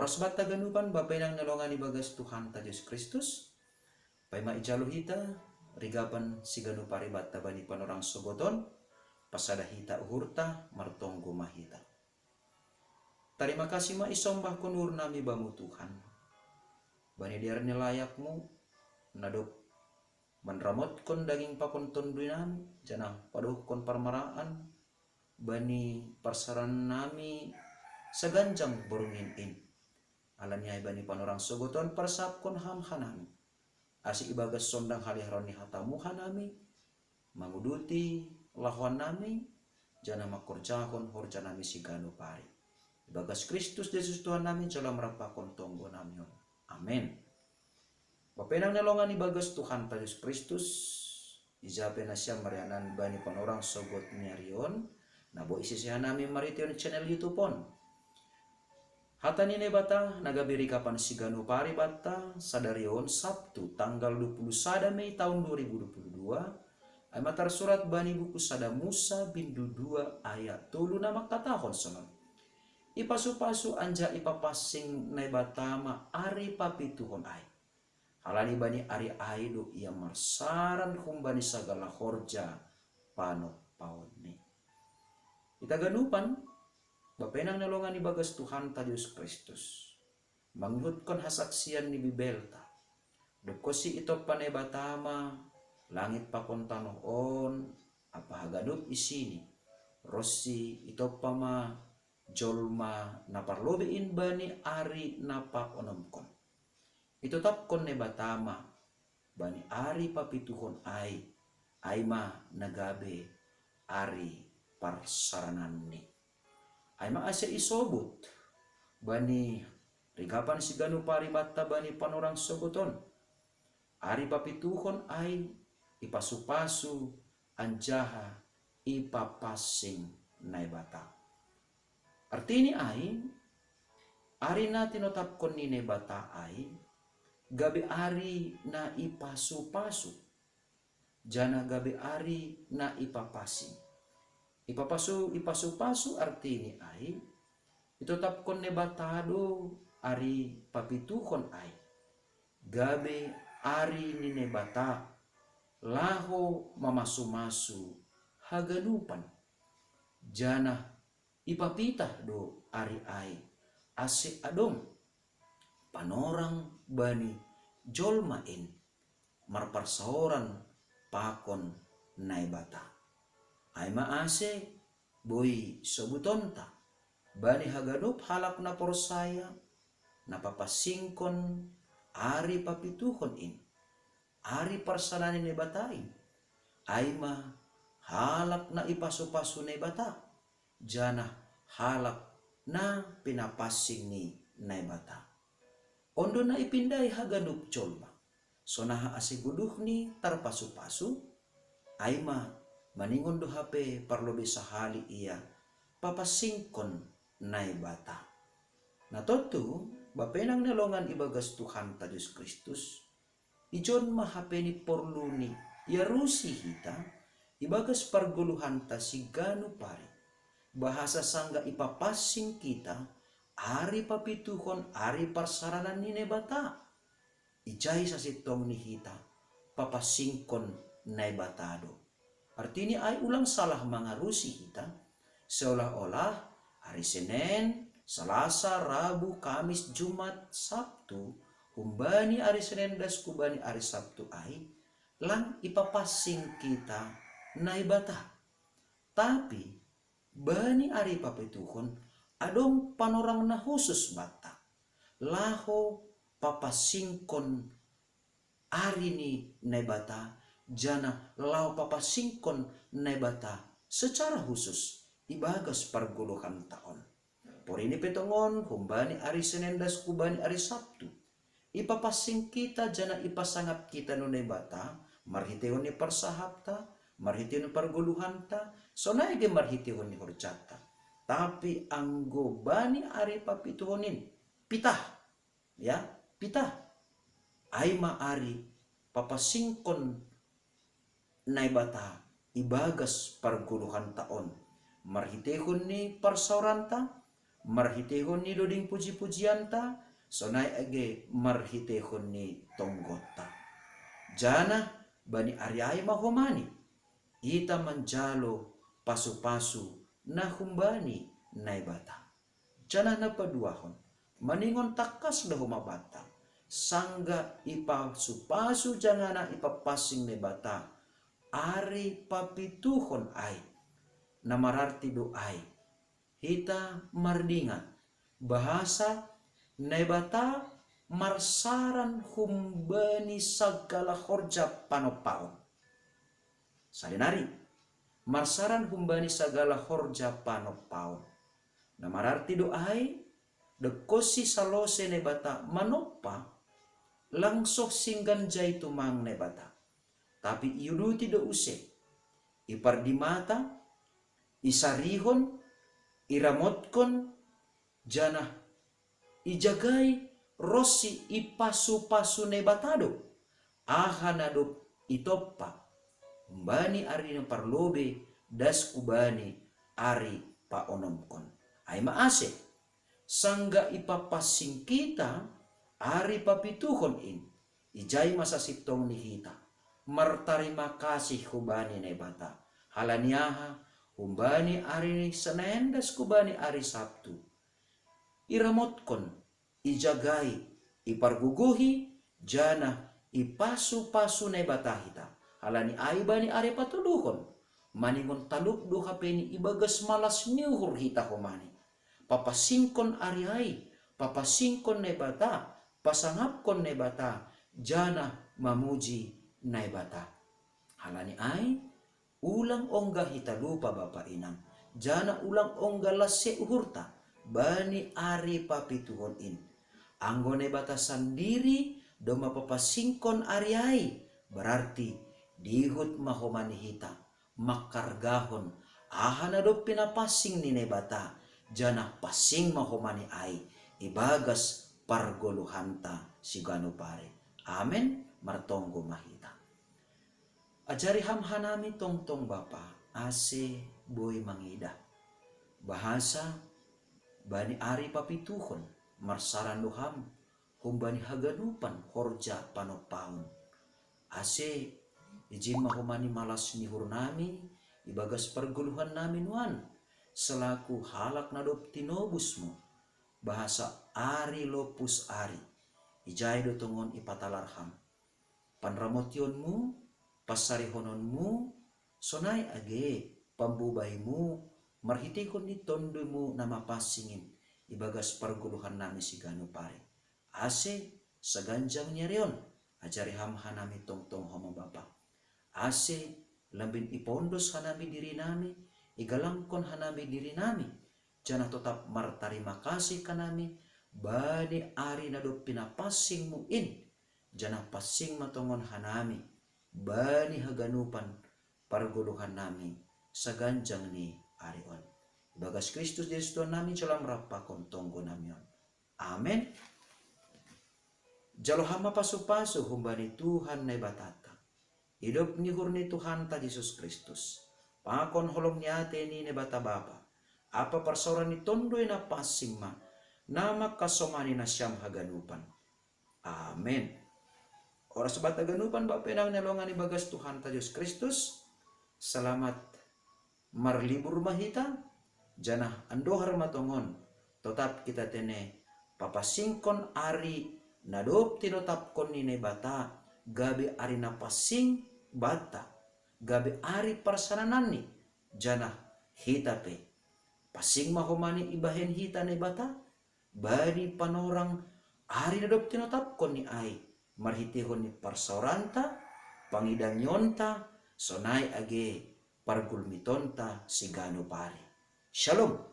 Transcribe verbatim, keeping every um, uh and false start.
Ros batta ganupan bapenang nelongan ibagas Tuhanta Jesus Kristus, paima ijalo hita, rigapan siganup ari batta bani panorang sogoton, pasada hita uhurta, martonggo ma hita. Tarima kasih ma isombahkon uhur nami bamu Tuhan. Bani diar ni layakmu, nadok manramotkon daging pakon tondui nami, janah padohkon parmaraan bani parsaran nami saganjang borungin in. Alani ai bani panorang sogoton parsapkon ham hanami. Ase ibagas sondang haliharon ni hatamu hanami, manguduti lahoan nami, janah mangkorjahon horja nami siganup ari. Ibagas Kristus Jesus Tuhan nami jala marampakon tonggo nami on. Amen. Bapenang nelongan ibagas Tuhanta Jesus Kristus, ija pe nasiam marianan bani panorang sogot ni ari on, na boi sisea nami marhiteion channel YouTube on. Hata ni Naibata na gabe rigapan siganup ari batta sadari on Sabtu tanggal dua puluh sada Mei tahun dua ribu dua puluh dua, ai ma tarsurat bani buku sada Musa bindu dua ayat tolu na mangkatahon sonon: Ipasupasu anjaha ipapansing Naibata ma ari papituhon ai. Halani bani ari ai do ia marsaran humbani sagala horja panompaonni. Hita ganupan, bapenang nelongan ibagas Tuhanta Jesus Kristus, mangihutkon hasaksian ni Bibelta. Dob konsi itompa Naibata ma langit pakon tanoh on ampa haganup isini, ronsi itompa ma jolma na parlobei in bani ari na paonomkon. Itotapkon Naibata ma bani ari papituhon ai, ai ma na gabe ari parsarananni. Ai ma ase isobut bani rigapan siganup ari batta bani panorang sogot on: Ari papituhon ai ipasupasu anjaha ipapansing Naibata. Artini ai, ari na tinotapkon ni Naibata ai gabe ari na ipasupasu, janah gabe ari na ipapansing. Ipapasu, ipasupasu artini ai, itotapkon Naibata do ari papituhon ai gabe ari ni Naibata, laho mamasumasu haganupan. Janah ipapitah do ari ai, ase adong panorang bani jolma in marparsaoran pakon Naibata. Ai ma ase boi sobutonta bani haganup halak na porsaya, na papansingkon ari papituhon in, ari parsanan ni Naibata in, ai ma halak na ipasupasu Naibata, janah halak na pinapansing ni Naibata. On do na ipindai haganup jolma, sonaha ase goluhni tarpasupasu, ai ma maningon do hape parlobei sahali ia papansingkon Naibata. Na tontu, bapenang ni longan ibagas Tuhanta Jesus Kristus, ijon ma hape ni porlu ni iarusi hita ibagas pargoluhanta siganup ari, bahasa sanggah ipapansing hita ari papituhon ari parsaranan ni Naibata, ijai sasintongni hita papansingkon Naibata do. Artini ai ulang salah mangarusi hita, seolah-olah ari Senen, Salasa, Rabu, Kamis, Jumat, Sabtu, humbani ari Senen das hubani ari Sabtu ai, lang ipapansing hita Naibata. Tapi bani ari papituhon adong panorang na husus banta, laho papansingkon ari ni Naibata, janah laho papansingkon Naibata secara husus ibagas pargoluhanta on. Porini pe tongon humbani ari Senen das hubani ari Sabtu, ipapansing hita janah ipasangap hita tu Naibata marhiteihon ni parsahapta, marhiteihon ni pargoluhanta, sonai ge marhiteihon ni horjanta. Tapi anggo bani ari papituhon in, pitah, ya, pitah. Ai ma ari papansingkon Naibata ibagas pargoluhanta on, marhiteihon ni parsaoranta, marhiteihon ni doding puji-pujianta, sonai age marhiteihon ni tonggotta. Janah bani ari ai ma homa ni ita manjalo pasu-pasu na humbani Naibata. Janah na paduahon, maningon tangkas do homa banta, sanggah ipasu-pasu janah ipapansing Naibata ari papituhon ai, na mararti do ai, hita mardingat, bahasa Naibata marsaran humbani sagala horja panompaon. Salinari, marsaran humbani sagala horja panompaon. Na mararti do ai, dengkonsi salose Naibata manompa, lang soh singgan jai tumang Naibata. Tapi iuduti do use, ipardimata, isarihon, iramotkon, janah ijagai ronsi ipasu-pasu Naibata do, aha na dob itompa, humbani ari na parlobei das hubani ari paonomkon. Ai ma ase, sanggah ipapansing hita ari papituhon in, ijai ma sasintongni hita martarima kasih hubani Naibata. Halani aha? Humbani ari Senin das hubani ari Sabtu, iramotkon, ijagai, ipargogohi, janah ipasu-pasu Naibata hita. Halani ai bani ari patoluhon, maningon talup do hape ni ibagas malas ni uhur hita homa ni papansingkon ari ai, papansingkon Naibata, pasangapkon Naibata, janah mamuji Naibata. Halani ai, ulang ongga hita lupa, Bapa Inang, janah ulang ongga lanse uhurta bani ari papituhon in. Anggo Naibata sandiri domma papansingkon ari ai, berarti dihut ma homa ni hita mangkargahon aha na dob pinapansing ni Naibata, janah pansing ma homa ni ai ibagas pargoluhanta siganup ari. Amen. Martonggo ma hita. Ajari Ham hanami tongtong, Bapa, ase boi mangidah, bahasa bani ari papituhon marsaran do Ham humbani haganupan horja panompaon. Ase ijin ma homa ni malas ni uhurnami ibagas pargoluhannami nuan, selaku halak na dob tinobus-Mu, bahasa ari lompus ari, ijai do tongon ipatalar Ham panramotion-Mu, pansarihon-Mu, sonai age pambobai-Mu marhiteihon ni Tonduy-Mu na mapansing in ibagas pargoluhannami siganup ari. Ase saganjang ni ari on, ajari Ham hanami tongtong, Ho ma Bapa. Ase lambin ipondos hanami dirinami, igalangkon hanami dirinami, janah totap martarima kasih hanami bani ari na dob pinapansing-Mu in, janah pansing ma tongon hanami bani haganupan pargoluhannami saganjang ni ari on. Ibagas Kristus Jesus Tuhannami jalo Ham rap pakon tonggonami on. Amen. Jalo Ham ma pasu-pasu humbani Tuhan Naibatanta, idop ni uhur ni Tuhanta Jesus Kristus, pakon holong ni atei ni Naibata Bapa, ampa parsaoran ni Tonduy Napansing ma, na mangkasomani nasiam haganupan. Amen. Horas banta haganupan, Bapa Inang na hinaholongan ibagas Tuhanta Jesus Kristus. Selamat marlibur ma hita, janah andohar ma tongon, totap hita tene papansingkon ari na dob tinotapkon ni Naibata gabe ari na pansing banta, gabe ari parsanananni, janah hita pe, pansing ma homa ni ibahen hita Naibata bani panorang ari na dob tinotapkon-Ni ai, marhiteihon ni parsaoranta, pangidangionta, sonai age pargulmitonta siganup ari. Shalom.